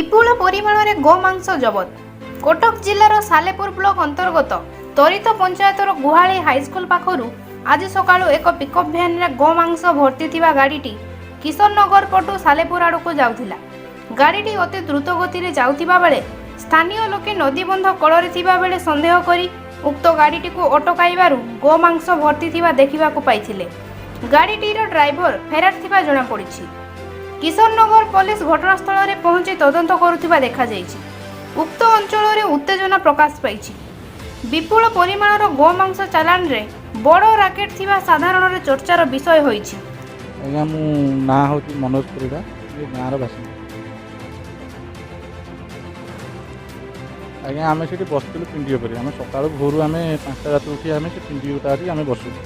ବିପୁଳ ପରିମାଣରେ ଗୋମାଂସ ଜବତ। କଟକ ଜିଲ୍ଲାର ସାଲେପୁର ବ୍ଲକ ଅନ୍ତର୍ଗତ ତରିତ ପଞ୍ଚାୟତର ଗୁହାଳି ହାଇସ୍କୁଲ ପାଖରୁ ଆଜି ସକାଳୁ ଏକ ପିକଅପ୍ ଭ୍ୟାନରେ ଗୋମାଂସ ଭର୍ତ୍ତି ଥିବା ଗାଡ଼ିଟି କିଶୋରନଗର ପଟୁ ସାଲେପୁର ଆଡ଼କୁ ଯାଉଥିଲା। ଗାଡ଼ିଟି ଅତି ଦ୍ରୁତ ଗତିରେ ଯାଉଥିବା ବେଳେ ସ୍ଥାନୀୟ ଲୋକେ ନଦୀବନ୍ଧ କଡ଼ରେ ଥିବା ବେଳେ ସନ୍ଦେହ କରି ଉକ୍ତ ଗାଡ଼ିଟିକୁ ଅଟକାଇବାରୁ ଗୋମାଂସ ଭର୍ତ୍ତି ଥିବା ଦେଖିବାକୁ ପାଇଥିଲେ। ଗାଡ଼ିଟିର ଡ୍ରାଇଭର ଫେରାର ଥିବା ଜଣାପଡ଼ିଛି। କିଶୋରନଗର ପୋଲିସ ଘଟଣାସ୍ଥଳରେ ପହଞ୍ଚି ତଦନ୍ତ କରୁଥିବା ଦେଖାଯାଇଛି। ଉକ୍ତ ଅଞ୍ଚଳରେ ଉତ୍ତେଜନା ପ୍ରକାଶ ପାଇଛି। ବିପୁଳ ପରିମାଣର ଗୋମାଂସ ଚାଲାଣରେ ବଡ଼ ରାକେଟ ଥିବା ସାଧାରଣରେ ଚର୍ଚ୍ଚାର ବିଷୟ ହୋଇଛି। ଆଜ୍ଞା, ମୁଁ ନାଁ ହେଉଛି ମନୋଜ ପରିଡ଼ା, ଏ ଗାଁର ବାସିନ୍ଦା। ଆଜ୍ଞା, ଆମେ ସେଠି ବସିଥିଲୁ ପିଣ୍ଡି ଉପରେ। ଆମେ ସକାଳୁ ଭୋରୁ ଆମେ 5ଟା ରାତିରୁ ଉଠି ଆମେ ସେ ପିଣ୍ଡି ଉପରେ ଆସିକି ଆମେ ବସିଲୁ।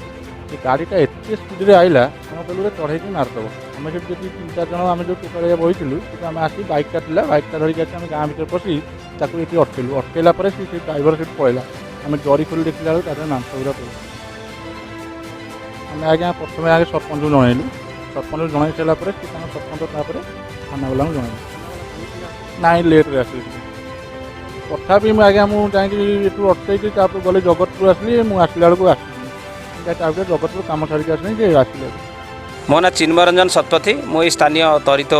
ସେ ଗାଡ଼ିଟା ଏତେ ସ୍ପିଡ଼ରେ ଆଇଲା, ଆମେ କହିଲୁ ଗୋଟେ ଚଢ଼େଇକି ମାରିଦେବ। ଆମେ ସେଠି ଯେତିକି ତିନି ଚାରି ଜଣ ଆମେ ଯେଉଁ ଟୋକାଳିଆ ବସିଥିଲୁ, ସେଠୁ ଆମେ ଆସି ବାଇକ୍ଟା ଥିଲା, ବାଇକ୍ଟା ଧରିକି ଆସି ଆମେ ଗାଁ ଭିତରେ ପଶି ତାକୁ ଏଠି ଅଟକେଇଲୁ। ଅଟକେଇଲା ପରେ ସେ ଡ୍ରାଇଭର ସେଠି ପଳେଇଲା। ଆମେ ଜରି ଖୋଲି ଦେଖିଲା ବେଳକୁ ତା ଦେହରେ ମାଂସ ଗୁଡ଼ା ପଡ଼ିଲା। ଆମେ ଆଜ୍ଞା ପ୍ରଥମେ ଆଗେ ସରପଞ୍ଚକୁ ଜଣାଇଲୁ। ସରପଞ୍ଚକୁ ଜଣାଇ ସାରିଲା ପରେ ସେ ତାଙ୍କ ସରପଞ୍ଚ ତାପରେ ଥାନାବାଲାଙ୍କୁ ଜଣାଇଲେ। ନାଇଁ, ଲେଟ୍ରେ ଆସିଲି ଟିକେ। ତଥାପି ମୁଁ ଆଜ୍ଞା ମୁଁ ଯାଇକି ଏଠୁ ଅଟକେଇକି ତାପରେ ଗଲି, ଜଗତପୁର ଆସିଲି। ମୁଁ ଆସିଲା ବେଳକୁ ଆସିଲି, ତାପରେ ଜଗତପୁର କାମ ସାରିକି ଆସିଲି ଯେ ଆସିଲେ। ମୋ ନାଁ ଚିନ୍ମୟ ରଞ୍ଜନ ଶତପଥୀ। ମୁଁ ଏଇ ସ୍ଥାନୀୟ ତରିତ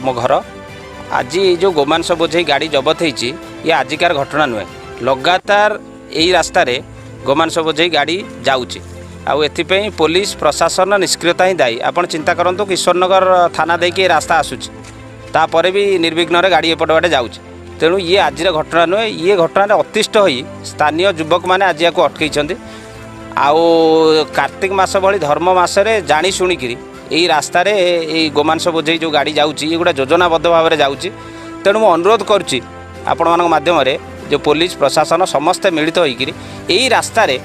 ମୋ ଘର। ଆଜି ଏଇ ଯେଉଁ ଗୋମାଂସ ବୋଝେଇ ଗାଡ଼ି ଜବତ ହେଇଛି, ଇଏ ଆଜିକାର ଘଟଣା ନୁହେଁ। ଲଗାତାର ଏଇ ରାସ୍ତାରେ ଗୋମାଂସ ବୋଝେଇ ଗାଡ଼ି ଯାଉଛି ଆଉ ଏଥିପାଇଁ ପୋଲିସ ପ୍ରଶାସନ ନିଷ୍କ୍ରିୟତା ହିଁ ଦାୟୀ। ଆପଣ ଚିନ୍ତା କରନ୍ତୁ, କିଶୋରନଗର ଥାନା ଦେଇକି ଏ ରାସ୍ତା ଆସୁଛି, ତାପରେ ବି ନିର୍ବିଘ୍ନରେ ଗାଡ଼ି ଏପଟ ବାଟେ ଯାଉଛି। ତେଣୁ ଇଏ ଆଜିର ଘଟଣା ନୁହେଁ। ଇଏ ଘଟଣାରେ ଅତିଷ୍ଠ ହୋଇ ସ୍ଥାନୀୟ ଯୁବକମାନେ ଆଜି ୟାକୁ ଅଟକେଇଛନ୍ତି। ଆଉ କାର୍ତ୍ତିକ ମାସ ଭଳି ଧର୍ମ ମାସରେ ଜାଣି ଶୁଣିକିରି ଏଇ ରାସ୍ତାରେ ଏଇ ଗୋମାଂସ ବୋଝେଇ ଯେଉଁ ଗାଡ଼ି ଯାଉଛି, ଏଗୁଡ଼ା ଯୋଜନାବଦ୍ଧ ଭାବରେ ଯାଉଛି। ତେଣୁ ମୁଁ ଅନୁରୋଧ କରୁଛି ଆପଣମାନଙ୍କ ମାଧ୍ୟମରେ ଯେ ପୋଲିସ ପ୍ରଶାସନ ସମସ୍ତେ ମିଳିତ ହୋଇକିରି ଏଇ ରାସ୍ତାରେ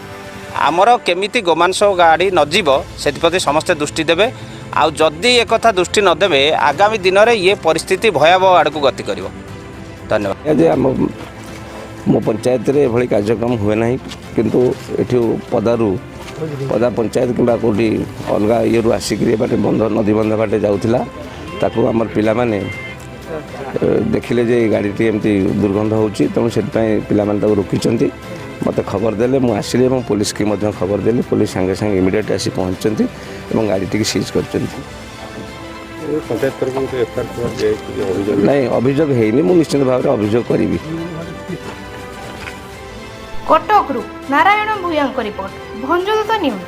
ଆମର କେମିତି ଗୋମାଂସ ଗାଡ଼ି ନଯିବ, ସେଥିପ୍ରତି ସମସ୍ତେ ଦୃଷ୍ଟି ଦେବେ। ଆଉ ଯଦି ଏକଥା ଦୃଷ୍ଟି ନ ଦେବେ, ଆଗାମୀ ଦିନରେ ଇଏ ପରିସ୍ଥିତି ଭୟାବହ ଆଡ଼କୁ ଗତି କରିବ। ଧନ୍ୟବାଦ। ଯେ ଆମ ମୋ ପଞ୍ଚାୟତରେ ଏଭଳି କାର୍ଯ୍ୟକ୍ରମ ହୁଏ ନାହିଁ, କିନ୍ତୁ ଏଠୁ ପଦାରୁ, ପଦା ପଞ୍ଚାୟତ କିମ୍ବା କେଉଁଠି ଅଲଗା ଇଏରୁ ଆସିକରି ଏବାଟେ ବନ୍ଧ, ନଦୀ ବନ୍ଧ ବାଟେ ଯାଉଥିଲା। ତାକୁ ଆମର ପିଲାମାନେ ଦେଖିଲେ ଯେ ଏଇ ଗାଡ଼ିଟି ଏମିତି ଦୁର୍ଗନ୍ଧ ହେଉଛି। ତେଣୁ ସେଥିପାଇଁ ପିଲାମାନେ ତାକୁ ରୋକିଛନ୍ତି। ମୋତେ ଖବର ଦେଲେ, ମୁଁ ଆସିଲି ଏବଂ ପୋଲିସକି ମଧ୍ୟ ଖବର ଦେଲି। ପୋଲିସ ସାଙ୍ଗେ ସାଙ୍ଗେ ଇମିଡ଼ିଏଟ୍ ଆସି ପହଞ୍ଚିଛନ୍ତି ଏବଂ ଗାଡ଼ିଟିକି ସିଜ୍ କରିଛନ୍ତି। ପଞ୍ଚାୟତ ତରଫରୁ ଗୋଟେ ଏଫଆଇଆର ଦିଆଯାଇଛି ଯେ ଅଭିଯୋଗ? ନାଇଁ, ଅଭିଯୋଗ ହେଇନି। ମୁଁ ନିଶ୍ଚିତ ଭାବରେ ଅଭିଯୋଗ କରିବି। କଟକରୁ ନାରାୟଣ ଭୂୟାଁଙ୍କ ରିପୋର୍ଟ, ଭଞ୍ଜଦୂତ ନ୍ୟୁଜ୍।